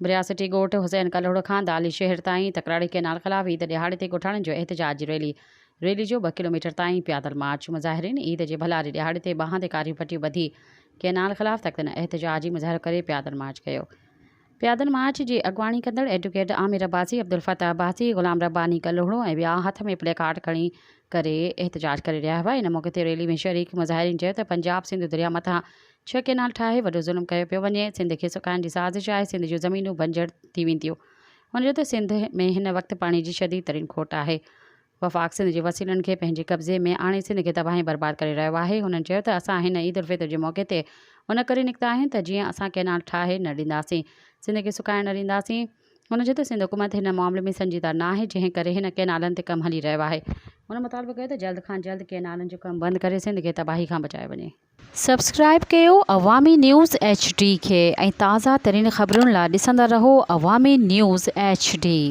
برياسٽي ڳوٺ حسين ڪلهوڙو کان دالي شهر تائين تڪراري ڪئنال خلاف عيد ڏهاڙي تي ڳوٺاڻن جو احتجاجي ريلي، ريلي جو ٻه ڪلوميٽر تائين پيادل مارچ، مظاهرين عيد جي ڀلاري ڏهاڙي تي ٻانهن تي ڪاريون پٽيون ٻڌي ڪئنال خلاف تڪتن احتجاجي مظاهرو ڪري پيادل مارچ ڪيو. پيادل مارچ جي اڳواڻي ڪندڙ ايڊوڪيٽ عامر عباسي، عبدالفتاح عباسي، غلام رباني ڪلهوڙو ۽ ٻيا هٿ ۾ پلي ڪارڊ کڻي ڪري احتجاج ڪري رهيا هئا. ان موقعي تي ريلي ۾ شريڪ مظاهرين چيو ته پنجاب سنڌو درياء مٿان ڇهه ڪئنال ٺاهي وڏو ظلم ڪيو پيو وڃي، سنڌ کي سڪائڻ جي سازش آهي، سنڌ جون زمينون بنجر ٿي وينديون. هن چيو ته سنڌ ۾ هن وقت پاڻي جي شديد ترين کوٽ آهي، وفاق سنڌ جي وسيلن کي پنهنجي قبضي ۾ آڻي سنڌ کي تباهه ۽ برباد ڪري رهيو آهي. هنن چيو ته اسان هن عيد الفطر جي موقعي تي ان ڪري نڪتا آهيون ته جيئن اسان ڪئنال ٺاهي نه ڏينداسين، سنڌ کي سڪائڻ نه ڏينداسين. هن چيو ته سنڌ حڪومت هن معاملي ۾ سنجيده ناهي جنهن ڪري هن ڪئنالن تي ڪم هلي رهيو آهي. هن مطالبو ڪيو ته جلد کان جلد ڪئنالن جو ڪم بند ڪري سنڌ کي تباهي کان بچايو وڃي. سبسڪرائيب ڪيو عوامي نيوز ايڇ ڊي کي ۽ تازه ترين خبرن لا ڏسندا رهو عوامي نيوز ايڇ ڊي.